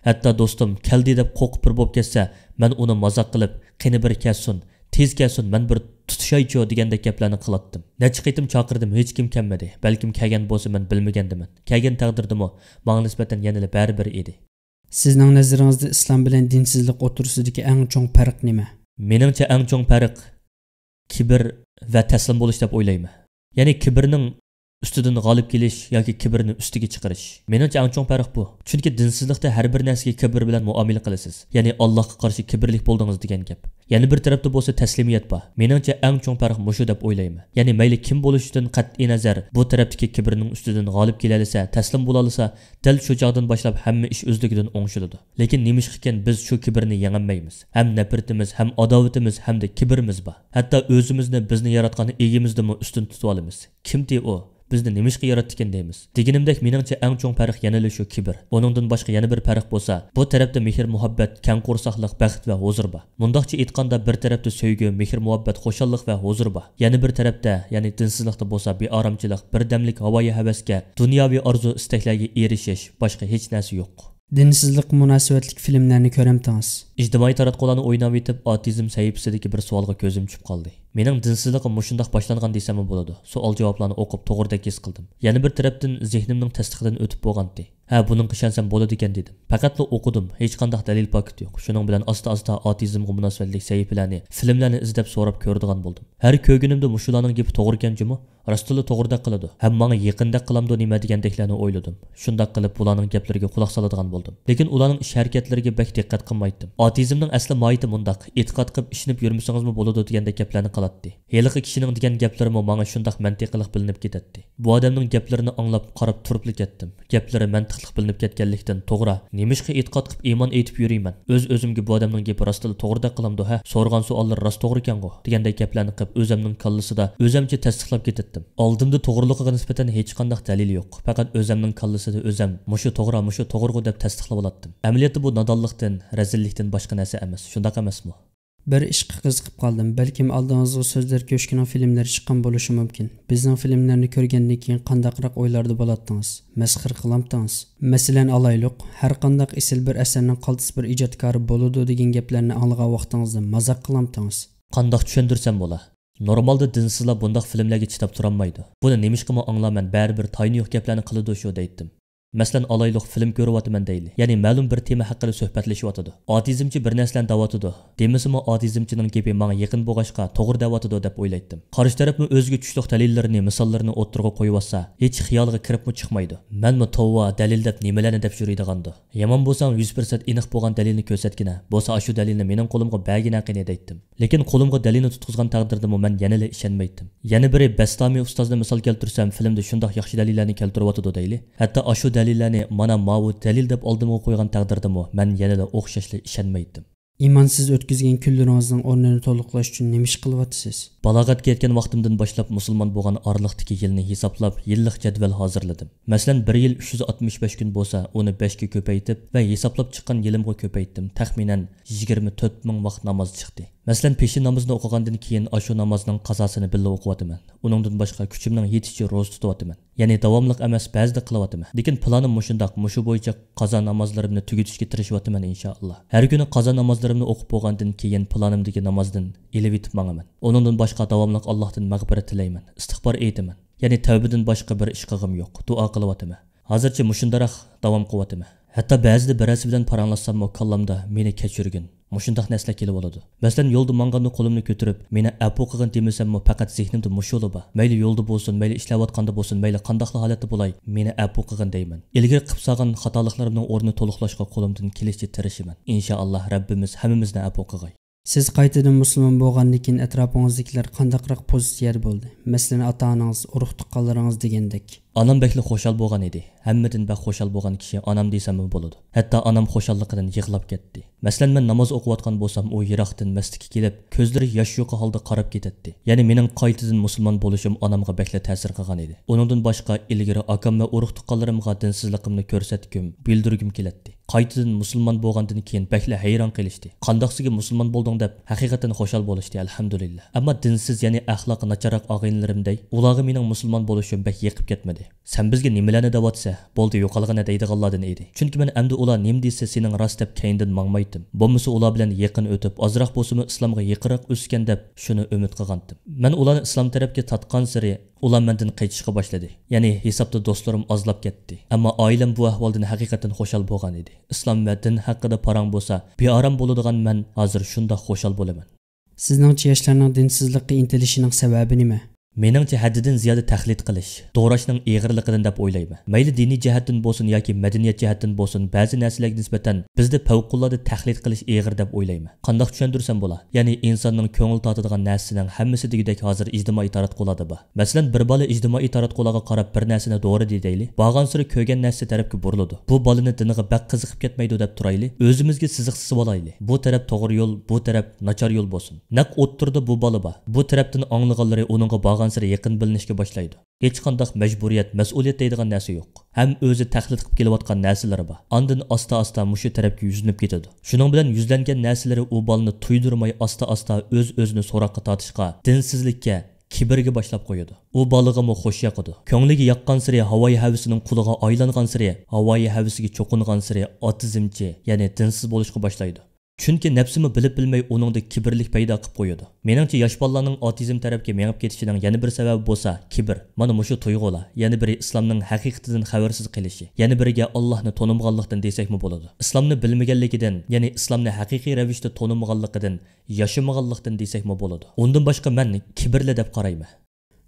ھەتتا دوستۇم كەلدى دەپ قورقۇپ بىر بولۇپ كەتسە، مەن ئۇنى مازاق قىلىپ، «قېنى بىر كەلسۇن، تېز كەلسۇن، مەن بىر تۇتۇشايچۇ» دېگەندەك گەپلەرنى قىلاتتىم. نەچچە قېتىم چاقىردىم، ھېچكىم كەلمىدى. بەلكىم كەلگەن بولسا، مەن بىلمىگەندىمەن. كەلگەن تەقدىردىمۇ ماڭا نىسبەتەن يەنىلا بەرىبىر ئىدى. سىزنىڭ نەزىرىڭىزدە ئىسلام بىلەن دىنسىزلىق ئوتتۇرىسىدىكى ئەڭ چوڭ پەرق نېمە؟ مېنىڭچە ئەڭ چوڭ پەرق كىبىر ۋە تەسلىم بولۇش دەپ ئويلايمەن. يەنى كىبىرنىڭ ئۈستىدىن غالىب كېلىش ياكى كىبىرنى ئۈستىگە چىقىرىش. مېنىڭچە، ئەڭ چوڭ پەرق بۇ. چۈنكى دىنسىزلىقتا ھەر بىر نەرسىگە كىبىر بىلەن مۇئامىلە قىلىسىز. يەنى، ئاللاھقا قارشى كىبىرلىك بولدىڭىز دېگەن گەپ. يەنە بىر تەرەپتە بولسا تەسلىمىيەت بار. مېنىڭچە، ئەڭ چوڭ پەرق مۇشۇ دەپ ئويلايمەن. يەنى، مەيلى كىم بولۇشىدىن قەتئىينەزەر، بۇ تەرەپتىكى كىبىرنىڭ ئۈستىدىن غالىب كېلەلىسە، تەسلىم بولالىسا، دەل شۇ چاغدىن باشلاپ ھەممە ئىش ئۆزلۈكىدىن ئوڭشىلىدۇ. لېكىن نېمىشقىكىن بىز شۇ كىبىرنى يېڭەلمەيمىز؟ ھەم نەپرىتىمىز، ھەم ئاداۋىتىمىز، ھەمدە كىبىرىمىز بار. ھەتتا ئۆزىمىزنى بىزنى ياراتقان ئىگىمىزدىنمۇ ئۈستۈن تۇتۇۋالىمىز. كىمتى ئۇ؟ بىزنى نېمىشقا ياراتتىكىن دەيمىز. دېگىنىمدەك، مېنىڭچە، ئەڭ چوڭ پەرق يەنىلا شۇ كىبىر. ئۇنىڭدىن باشقا يەنە بىر پەرق بولسا، بۇ تەرەپتە مېھىر-مۇھەببەت، كەڭ قورساقلىق، بەخت ۋە ھۇزۇر بار. مۇنداقچە ئېيتقاندا، بىر تەرەپتە سۆيگۈ، مېھىر-مۇھەببەت، خۇشاللىق ۋە ھۇزۇر بار. يەنە بىر تەرەپتە، يەنى دىنسىزلىقتا بولسا، بىئارامچىلىق، بىردەملىك ھاۋايى ھەۋەسكە، دۇنياۋى ئارزۇ-ئىستەكلەرگە ئېرىشىش، باشقا ھېچ نەرسە يوق. دىنسىزلىققا مۇناسىۋەتلىك فىلىملەرنى كۆرەمتىڭىز؟ ئىجتىمائىي تاراتقۇلارنى ئويناۋېتىپ، ئاتېئىزم سەھىپىسىدىكى بىر سوئالغا كۆزۈم چۈشۈپ قالدى. مېنىڭ دىنسىزلىقىم مۇشۇنداق باشلانغان دېسەممۇ بولىدۇ. سوئال-جاۋابلارنى ئوقۇپ، توغرىدەك ھېس قىلدىم. يەنە بىر تەرەپتىن، زېھنىمنىڭ تەستىقىدىن ئۆتۈپ بولغانتى. ھە، بۇنىڭغا ئىشەنسەم بولىدىكەن، دېدىم. پەقەتلا ئوقۇدۇم، ھېچقانداق دەلىل-پاكىت يوق. شۇنىڭ بىلەن ئاستا-ئاستا ئاتېئىزمغا مۇناسىۋەتلىك سەھىپىلەرنى، فىلىملەرنى ئىزدەپ سوراپ كۆرىدىغان بولدۇم. ھەر كۆرگىنىمدە مۇشۇلارنىڭ گېپى توغرىكەن جۇمۇ، راستلا توغرىدەك قىلىدۇ ھەم ماڭا يېقىندەك قىلامدۇ نېمە دېگەندەكلەرنى ئويلىدىم. شۇنداق قىلىپ بۇلارنىڭ گەپلىرىگە قۇلاق سالىدىغان بولدۇم. لېكىن ئۇلارنىڭ ئىش-ھەرىكەتلىرىگە بەك دىققەت قىلمايتتىم. ئاتېئىزمنىڭ ئەسلى ماھىيىتى مۇنداق، ئېتىقاد قىلىپ ئىشىنىپ يۈرمىسىڭىزمۇ بولىدۇ دېگەندەك گەپلەرنى قىلاتتى. ھېلىقى كىشىنىڭ دېگەن گەپلىرىمۇ ماڭا شۇنداق مەنتىقىلىق بىلىنىپ كېتەتتى. بۇ ئادەمنىڭ گەپلىرىنى ئاڭلاپ، قاراپ تۇرۇپلا كەتتىم. گەپلىرى مەنتىقلىق بىلىنىپ كەتكەنلىكتىن، توغرا، نېمىشقا ئېتىقاد قىلىپ ئىمان ئېيتىپ يۈرىمەن؟ ئۆز-ئۆزۈمگە بۇ ئادەمنىڭ گېپى راستلا توغرىدەك قىلامدۇ ھە؟ سورىغان سوئاللىرى راست توغرىكەنغۇ؟ دېگەندەك گەپلەرنى قىلىپ، ئۆزەمنىڭ كاللىسىدا ئۆزەمچە تەستىقلاپ كېتەتتىم. ئالدىمدا توغرىلىقىغا نىسبەتەن ھېچقانداق دەلىل يوق. پەقەت ئۆزەمنىڭ كاللىسىدا ئۆزەم مۇشۇ توغرا، مۇشۇ توغرىغۇ دەپ تەستىقلاۋالاتتىم. ئەمەلىيەتتە بۇ نادانلىقتىن، رەزىللىكتىن باشقا نەرسە ئەمەس. شۇنداق ئەمەسمۇ؟ بىر ئىشقا قىزىقىپ قالدىم. بەلكىم ئالدىڭىزغا سۆزلەر كۆشكىنىڭ فىلىملىرى چىققان بولۇشى مۇمكىن. بىزنىڭ فىلىملەرنى كۆرگەندىن كېيىن قانداقراق ئويلاردا بولاتتىڭىز؟ مەسخىرە قىلامتىڭىز؟ مەسىلەن ئالايلۇق، ھەرقانداق ئېسىل بىر ئەسەرنىڭ قالتىس بىر ئىجادكارى بولىدۇ دېگەن گەپلەرنى ئاڭلىغان ۋاقتىڭىزدا مازاق قىلامتىڭىز؟ قانداق چۈشەندۈرسەم بولا؟ نورمالدا دىنسىزلار بۇنداق فىلىملەرگە چىداپ تۇرالمايدۇ. بۇنى نېمىشقىمۇ ئاڭلارمەن، بەرىبىر تايىنى يوق گەپلەرنى قىلىدۇ شۇ دەيتتىم. مەسىلەن ئالايلۇق، فىلىم كۆرۈۋاتىمەن دەيلى. يەنى مەلۇم بىر تېما ھەققىدە سۆھبەتلىشىۋاتىدۇ. ئاتېئىزمچى بىر نەرسىلەرنى دەۋاتىدۇ. دېمىسىمۇ ئاتېئىزمچىنىڭ گېپى ماڭا يېقىن بولغاچقا توغرا دەۋاتىدۇ دەپ ئويلايتتىم. قارشى تەرەپمۇ ئۆزىگە چۈشلۈك دەلىللىرىنى، مىساللىرىنى ئوتتۇرىغا قويۇۋاتسا، ھېچ خىيالىغا كىرىپمۇ چىقمايدۇ. مەنمۇ توۋا، دەلىل دەپ نېمىلەرنى دەپ يۈرىدىغاندۇ. يامان بولساڭ يۈز پىرسەنت ئېنىق بولغان دەلىلنى كۆرسەتكىنە. بولسا ئاشۇ دەلىلنى مېنىڭ قولۇمغا بەرگىنە قېنى دەيتتىم. لېكىن قولۇمغا دەلىلنى تۇتقۇزغان تەقدىردىمۇ مەن يەنىلا ئىشەنمەيتتىم. يەنە بىرى، بەستامى ئۇستازنى مىسال كەلتۈرسەم، فىلىمدە شۇنداق ياخشى دەلىللەرنى كەلتۈرۈۋاتىدۇ دەيلى. ھەتتا ئاشۇ دەلىللەرنى مانا ماۋۇ دەلىل دەپ ئالدىمغا قويغان تەقدىردىمۇ مەن يەنىلا ئوخشاشلا ئىشەنمەيتتىم. ئىمانسىز ئۆتكۈزگەن كۈنلىرىڭىزنىڭ ئورنىنى تولۇقلاش ئۈچۈن نېمە ئىش قىلىۋاتىسىز؟ بالاغەتكە يەتكەن ۋاقتىمدىن باشلاپ مۇسۇلمان بولغان ئارىلىقتىكى يىلنى ھېسابلاپ، يىللىق جەدۋەل ھازىرلىدىم. مەسىلەن، بىر يىل ئۈچ يۈز ئاتمىش بەش كۈن بولسا، ئۇنى بەشكە كۆپەيتىپ ۋە ھېسابلاپ چىققان يىلىمغا كۆپەيتتىم. تەخمىنەن يىگىرمە تۆت مىڭ ۋاق ناماز چىقتى. مەسىلەن، پېشىن نامىزىنى ئوقۇغاندىن كېيىن، ئاشۇ نامازنىڭ قازاسىنى بىللە ئوقۇۋاتىمەن. ئۇنىڭدىن باشقا، كۈچۈمنىڭ يېتىشىچە روزا تۇتۇۋاتىمەن. يەنى داۋاملىق ئەمەس، بەزىدە قىلىۋاتىمەن. لېكىن پىلانىم مۇشۇنداق، مۇشۇ بويىچە قازا نامازلىرىمنى تۈگىتىشكە تىرىشىۋاتىمەن، ئىنشائاللا. ھەر كۈنى قازا نامازلىرىمنى ئوقۇپ بولغاندىن كېيىن، پىلانىمدىكى نامازدىن ئېلىۋېتىپ ماڭىمەن. ئۇنىڭدىن باشقا، داۋاملىق ئاللاھتىن مەغپىرەت تىلەيمەن، ئىستىغپار ئېيتىمەن. يەنى تەۋبىدىن باشقا بىر ئىش قىلغۇم يوق، دۇئا قىلىۋاتىمەن. ھازىرچە مۇشۇنداراق داۋام قىلىۋاتىمەن. ھەتتا بەزىدە بىرەرسى بىلەن پاراڭلاشساممۇ، كاللامدا «مېنى كەچۈرگىن» مۇشۇنداق نەرسىلەر كېلىۋالىدۇ. مەسىلەن، يولدا ماڭغاندا قولۇمنى كۆتۈرۈپ، «مېنى ئەپۇ قىلغىن» دېمىسەممۇ، پەقەت زېھنىمدە مۇشۇلا بار. مەيلى يولدا بولسۇن، مەيلى ئىشلەۋاتقاندا بولسۇن، مەيلى قانداقلا ھالەتتە بولاي، «مېنى ئەپۇ قىلغىن» دەيمەن. ئىلگىرى قىلىپ سالغان خاتالىقلىرىمنىڭ ئورنىنى تولۇقلاشقا قولۇمدىن كېلىشىچە تىرىشىمەن. ئىنشائاللا، رەببىمىز ھەممىمىزنى ئەپۇ قىلغاي. سىز قايتىدىن مۇسۇلمان بولغاندىن كېيىن ئەتراپىڭىزدىكىلەر قانداقراق پوزىتسىيەدە بولدى؟ مەسىلەن، ئاتا-ئانىڭىز، ئۇرۇق-تۇغقانلىرىڭىز دېگەندەك. ئانام بەكلا خۇشال بولغان ئىدى. ھەممىدىن بەك خۇشال بولغان كىشى ئانام دېسەممۇ بولىدۇ. ھەتتا ئانام خۇشاللىقىدىن يىغلاپ كەتتى. مەسىلەن، مەن ناماز ئوقۇۋاتقان بولسام، ئۇ يىراقتىن مەستلىككە كېلىپ، كۆزلىرى ياش يۇقى ھالدا قاراپ كېتەتتى. يەنى مېنىڭ قايتىدىن مۇسۇلمان بولۇشۇم ئانامغا بەكلا تەسىر قىلغان ئىدى. ئۇنىڭدىن باشقا، ئىلگىرى ئاكام ۋە ئۇرۇق-تۇغقانلىرىمغا دىنسىزلىقىمنى كۆرسەتكۈم، بىلدۈرگۈم كېلەتتى. قايتىدىن مۇسۇلمان بولغاندىن كېيىن بەكلا ھەيران قېلىشتى. «قانداقسىگە مۇسۇلمان بولدۇڭ؟» دەپ ھەقىقەتەن خۇشال بولۇشتى، ئەلھەمدۇلىللا. ئەمما دىنسىز، يەنى ئەخلاقى ناچارراق ئاغىنىلىرىمدەي، ئۇلارغا مېنىڭ مۇسۇلمان بولۇشۇم بەك يېقىپ كەتمىدى. «سەن بىزگە نېمىلەرنى دەۋاتىسەن؟ بولدى، يوقالغىنە» دەيدىغانلاردىن ئىدى. چۈنكى مەن ئەمدى ئۇلار نېمە دېسە، سېنىڭ راست دەپ كەينىدىن ماڭمايتتىم. بولمىسا ئۇلار بىلەن يېقىن ئۆتۈپ، ئازراق بولسىمۇ ئىسلامغا يېقىنراق ئۆسكەن دەپ شۇنى ئۈمىد قىلغانتىم. مەن ئۇلارنى ئىسلام تەرەپكە تارتقانسېرى، ئۇلار مەندىن قېچىشقا باشلىدى. يەنى ھېسابتا دوستلىرىم ئازلاپ كەتتى. ئەمما ئائىلەم بۇ ئەھۋالدىن ھەقىقەتەن خۇشال بولغان ئىدى. ئىسلام ۋە دىن ھەققىدە پاراڭ بولسا، بىئارام بولىدىغان مەن ھازىر شۇنداق خۇشال بولىمەن. سىزنىڭچە ياشلارنىڭ دىنسىزلىققا ئىنتىلىشىنىڭ سەۋەبى نېمە؟ مېنىڭچە، ھەددىدىن زىيادە تەقلىد قىلىش دوراشنىڭ ئېغىرلىقىدىن دەپ ئويلايمەن. مەيلى دىنىي جەھەتتىن بولسۇن ياكى مەدەنىيەت جەھەتتىن بولسۇن، بەزى نەرسىلەرگە نىسبەتەن بىزدە پەۋقۇلئاددە تەقلىد قىلىش ئېغىر دەپ ئويلايمەن. قانداق چۈشەندۈرسەم بولا؟ يەنى ئىنساننىڭ كۆڭۈل تارتىدىغان نەرسىسىنىڭ ھەممىسى دېگۈدەك ھازىر ئىجتىمائىي تاراتقۇلاردا بار. مەسىلەن، بىر بالا ئىجتىمائىي تاراتقۇلارغا قاراپ بىر نەرسىنى دورىدى دەيلى، بارغانسېرى كۆرگەن نەرسىسى تەرەپكە بۇرۇلىدۇ. بۇ بالىنى دىنىغا بەك قىزىقىپ كەتمەيدۇ دەپ تۇرايلى، ئۆزىمىزگە سىزىق سىزىۋالايلى. بۇ تەرەپ توغرا يول، بۇ تەرەپ ناچار يول بولسۇن. نەق ئوتتۇرىدا بۇ بالا بار. بۇ تەرەپتىن ئاڭلىغانلىرى ئۇنىڭغا بارغانسېرى يېقىن بىلىنىشكە باشلايدۇ. ھېچقانداق مەجبۇرىيەت، مەسئۇلىيەت دەيدىغان نەرسە يوق. ھەم ئۆزى تەقلىد قىلىپ كېلىۋاتقان نەرسىلىرى بار. ئاندىن ئاستا-ئاستا مۇشۇ تەرەپكە يۈزلىنىپ كېتىدۇ. شۇنىڭ بىلەن يۈزلەنگەن نەرسىلىرى ئۇ بالىنى تۇيدۇرماي ئاستا-ئاستا ئۆز-ئۆزىنى سوراققا تارتىشقا، دىنسىزلىككە، كىبىرگە باشلاپ قويىدۇ. ئۇ بالىغىمۇ خوش ياقىدۇ. كۆڭلىگە ياققانسېرى ھاۋايى ھەۋىسىنىڭ قۇلىغا ئايلانغانسېرى، ھاۋايى ھەۋىسىگە چوقۇنغانسېرى ئاتېزمچى، يەنى دىنسىز بولۇشقا باشلايدۇ. چۈنكى نەپسىمۇ بىلىپ-بىلمەي ئۇنىڭدا كىبىرلىك پەيدا قىلىپ قويىدۇ. مېنىڭچە، ياش بالىلارنىڭ ئاتېزم تەرەپكە مېڭىپ كېتىشىنىڭ يەنە بىر سەۋەبى بولسا كىبىر. مانا مۇشۇ تۇيغۇلار. يەنە بىرى ئىسلامنىڭ ھەقىقىتىدىن خەۋەرسىز قېلىشى. يەنە بىرىگە ئاللاھنى تونۇمىغانلىقتىن دېسەكمۇ بولىدۇ. ئىسلامنى بىلمىگەنلىكىدىن، يەنى ئىسلامنى ھەقىقىي رەۋىشتە تونۇمىغانلىقىدىن، ياشىمىغانلىقتىن دېسەكمۇ بولىدۇ. ئۇندىن باشقا مەن كىبىرلى دەپ قارايمەن.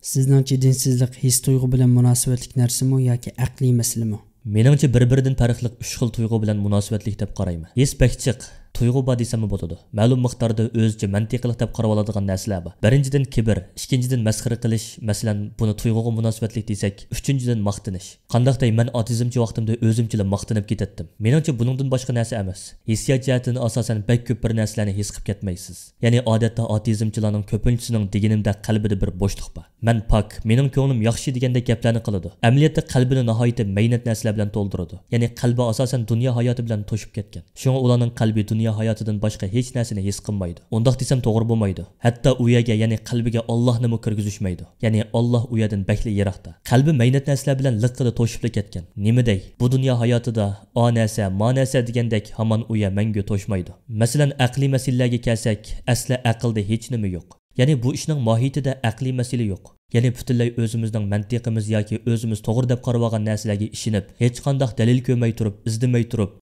سىزنىڭچە دىنسىزلىق ھېس-تۇيغۇ بىلەن مۇناسىۋەتلىك نەرسىمۇ ياكى ئەقلىي مەسىلىمۇ؟ مېنىڭچە، بىر-بىرىدىن پەرقلىق ئۈچ خىل تۇيغۇ بىلەن مۇناسىۋەتلىك دەپ قارايمەن. ھېس بەك جىق، تۇيغۇ بار دېسەممۇ بولىدۇ. مەلۇم مىقداردا ئۆزىچە مەنتىقلىق دەپ قارىۋالىدىغان نەرسىلەر بار. بىرىنچىدىن، كىبىر، ئىككىنچىدىن، مەسخىرە قىلىش، مەسىلەن، بۇنى تۇيغۇغا مۇناسىۋەتلىك دېسەك، ئۈچىنچىدىن، ماختىنىش. قانداق دەي، مەن ئاتېزمچى ۋاقتىمدا ئۆزۈمچىلا ماختىنىپ كېتەتتىم. مېنىڭچە، بۇنىڭدىن باشقا نەرسە ئەمەس. ھېسسىيات جەھەتتىن ئاساسەن بەك كۆپ بىر نەرسىلەرنى ھېس قىلىپ كەتمەيسىز. يەنى ئادەتتە ئاتېزمچىلارنىڭ كۆپىنچىسىنىڭ دېگىنىمدەك قەلبىدە بىر بوشلۇق بار. مەن پاك، مېنىڭ كۆڭلۈم ياخشى دېگەندەك گەپلەرنى قىلىدۇ. ئەمەلىيەتتە قەلبىنى ناھايىتى مەينەت نەرسىلەر بىلەن تولدۇرىدۇ. يەنى قەلبى ئاساسەن دۇنيا ھاياتى بىلەن توشۇپ كەتكەن. شۇڭا ئۇلارنىڭ قەلبى دۇنيا ھاياتىدىن باشقا ھېچ نەرسىنى ھېس قىلمايدۇ. ئۇنداق دېسەم توغرا بولمايدۇ. ھەتتا ئۇ يەرگە، يەنى قەلبىگە ئاللاھنىمۇ كىرگۈزۈشمەيدۇ. يەنى ئاللاھ ئۇ يەردىن بەكلا يىراقتا. قەلبى مەينەت نەرسىلەر بىلەن لىققىدە توشۇپلا كەتكەن. نېمە دەي، بۇ دۇنيا ھاياتىدا ئا نەرسە، ما نەرسە دېگەندەك ھامان ئۇ يەر مەڭگۈ توشمايدۇ. مەسىلەن، ئەقلىي مەسىلىلەرگە كەلسەك، ئەسلى ئەقىلدە ھېچ نېمە يوق. يەنى بۇ ئىشنىڭ ماھىيىتىدە ئەقلىي مەسىلە يوق. يەنى پۈتۈنلەي ئۆزىمىزنىڭ مەنتىقىمىز ياكى ئۆزىمىز توغرا دەپ قارىۋالغان نەرسىلەرگە ئىشىنىپ، ھېچقانداق دەلىل كۆرمەي تۇرۇپ، ئىزدىمەي تۇرۇپ،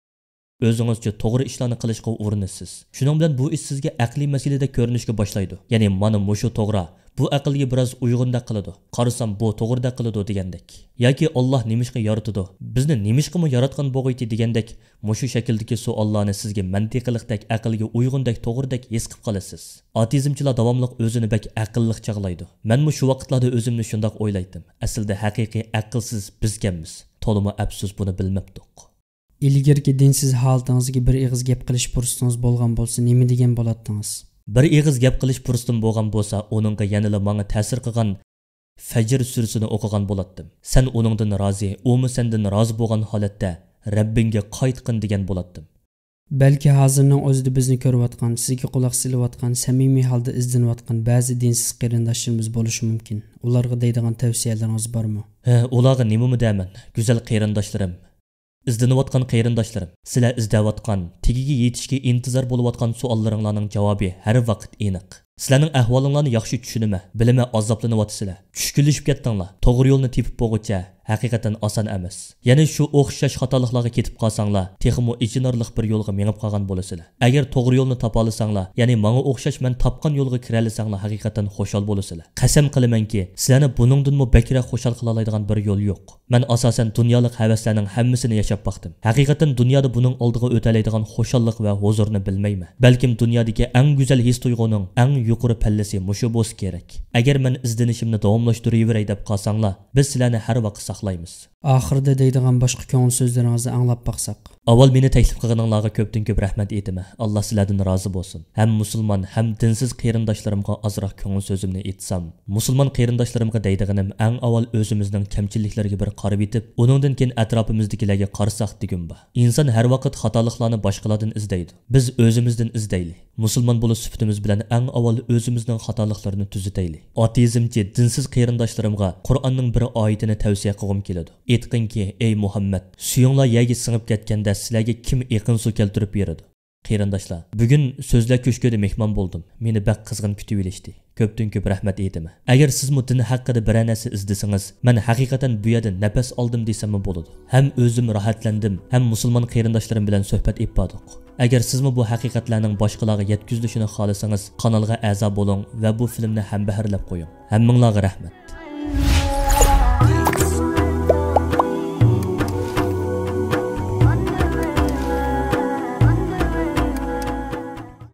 ئۆزىڭىزچە توغرا ئىشلارنى قىلىشقا ئۇرۇنىسىز. شۇنىڭ بىلەن بۇ ئىش سىزگە ئەقلىي مەسىلىدەك كۆرۈنۈشكە باشلايدۇ. يەنى مانا مۇشۇ توغرا، بۇ ئەقىلگە بىراز ئۇيغۇندەك قىلىدۇ. قارىسام بۇ توغرىدەك قىلىدۇ دېگەندەك. ياكى ئاللاھ نېمىشقا يارىتىدۇ؟ بىزنى نېمىشقىمۇ ياراتقان بوغىيتى دېگەندەك مۇشۇ شەكىلدىكى سوئاللارنى سىزگە مەنتىقىلىقتەك ئەقىلگە ئۇيغۇندەك توغرىدەك ھېس قىلىپ قالىسىز. ئاتېزمچىلار داۋاملىق ئۆزىنى بەك ئەقىللىق چاغلايدۇ. مەنمۇ شۇ ۋاقىتلاردا ئۆزۈمنى شۇنداق ئويلايتتىم. ئەسلىدە ھەقىقىي ئەقىلسىز بىزكەنمىز. تولىمۇ ئەپسۇس بۇنى بىلمەپتۇق. ئىلگىرىكى دىنسىز ھالىتىڭىزگە بىر ئېغىز گەپ قىلىش پۇرسىتىڭىز بولغان بولسا نېمە دېگەن بولاتتىڭىز؟ بىر ئېغىز گەپ قىلىش پۇرسىتىم بولغان بولسا ئۇنىڭغا يەنىلا ماڭا تەسىر قىلغان فەجر سۈرىسىنى ئوقۇغان بولاتتىم. سەن ئۇنىڭدىن رازى، ئۇمۇ سەندىن رازى بولغان ھالەتتە رەببىڭگە قايتقىن دېگەن بولاتتىم. بەلكى ھازىرنىڭ ئۆزىدە بىزنى كۆرۈۋاتقان، سىزگە قۇلاق سېلىۋاتقان، سەمىمىي ھالدا ئىزدىنىۋاتقان بەزى دىنسىز قېرىنداشلىرىمىز بولۇشى مۇمكىن. ئۇلارغا دەيدىغان تەۋسىيەلىرىڭىز بارمۇ؟ ھە، ئۇلارغا نېمىمۇ دەيمەن، گۈزەل قېرىنداشلىرىم. ئىزدىنىۋاتقان قېرىنداشلىرىم، سىلەر ئىزدەۋاتقان، تېگىگە يېتىشكە ئىنتىزار بولۇۋاتقان سوئاللىرىڭلارنىڭ جاۋابى ھەر ۋاقىت ئېنىق. سىلەرنىڭ ئەھۋالىڭلارنى ياخشى چۈشىنىمەن، بىلىمەن ئازابلىنىۋاتىسىلەر. چۈشكۈنلىشىپ كەتتىڭلار. توغرا يولنى تېپىپ بولغۇچە ھەقىقەتەن ئاسان ئەمەس. يەنە شۇ ئوخشاش خاتالىقلارغا كېتىپ قالساڭلار، تېخىمۇ ئېچىنارلىق بىر يولغا مېڭىپ قالغان بولىسىلەر. ئەگەر توغرا يولنى تاپالىساڭلار، يەنى ماڭا ئوخشاش مەن تاپقان يولغا كىرەلىسەڭلار، ھەقىقەتەن خۇشال بولىسىلەر. قەسەم قىلىمەنكى، سىلەرنى بۇنىڭدىنمۇ بەكرەك خۇشال قىلالايدىغان بىر يول يوق. مەن ئاساسەن دۇنيالىق ھەۋەسلەرنىڭ ھەممىسىنى ياشاپ باقتىم. ھەقىقەتەن دۇنيادا بۇنىڭ ئالدىغا ئۆتەلەيدىغان خۇشاللىق ۋە ھۇزۇرنى بىلمەيمەن. بەلكىم دۇنيادىكى ئەڭ گۈزەل ھېس-تۇيغۇنىڭ ئەڭ يۇقىرى پەللىسى مۇشۇ بولسا كېرەك. ئەگەر مەن ئىزدىنىشىمنى داۋاملاشتۇرۇۋېرەي دەپ قالساڭلار، بىز سىلەرنى ھەر ۋاقىت ساقلايمىز. ئاخىرىدا دەيدىغان باشقا كۆڭۈل سۆزلىرىڭىزنى ئاڭلاپ باقساق. ئاۋۋال مېنى تەكلىپ قىلغىنىڭلارغا كۆپتىن كۆپ رەھمەت ئېيتىمەن. ئاللا سىلەردىن رازى بولسۇن. ھەم مۇسۇلمان، ھەم دىنسىز قېرىنداشلىرىمغا ئازراق كۆڭۈل سۆزۈمنى ئېيتسام، مۇسۇلمان قېرىنداشلىرىمغا دەيدىغىنىم، ئەڭ ئاۋۋال ئۆزىمىزنىڭ كەمچىلىكلىرىگە بىر قارىۋېتىپ، ئۇنىڭدىن كېيىن ئەتراپىمىزدىكىلەرگە قارىساق دېگۈم بار. ئىنسان ھەر ۋاقىت خاتالىقلارنى باشقىلاردىن ئىزدەيدۇ. بىز ئۆزىمىزدىن ئىزدەيلى. مۇسۇلمان بولۇش سۈپىتىمىز بىلەن ئەڭ ئاۋۋال ئۆزىمىزنىڭ خاتالىقلىرىنى تۈزىتەيلى. ئاتېئىزمچى، دىنسىز قېرىنداشلىرىمغا قۇرئاننىڭ بىر ئايىتىنى تەۋسىيە قىلغۇم كېلىدۇ. ئېيتقىنكى، ئەي مۇھەممەد، سۈيۈڭلار يەرگە سىڭىپ كەتكەندە سىلەرگە كىم ئېقىن سۇ كەلتۈرۈپ بېرىدۇ؟ قېرىنداشلار، بۈگۈن سۆزلەر كۆشكىدە مېھمان بولدۇم. مېنى بەك قىزغىن كۈتۈۋېلىشتى. كۆپتىن كۆپ رەھمەت ئېيتىمەن. ئەگەر سىزمۇ دىن ھەققىدە بىرەر نەرسە ئىزدىسىڭىز، مەن ھەقىقەتەن بۇ يەردە نەپەس ئالدىم دېسەممۇ بولىدۇ. ھەم ئۆزۈم راھەتلەندىم، ھەم مۇسۇلمان قېرىنداشلىرىم بىلەن سۆھبەت ئېلىپ باردۇق. ئەگەر سىزمۇ بۇ ھەقىقەتلەرنىڭ باشقىلارغا يەتكۈزۈلۈشىنى خالىسىڭىز، قانالغا ئەزا بولۇڭ ۋە بۇ فىلىمنى ھەمبەھىرلەپ قويۇڭ. ھەممىڭلارغا رەھمەت.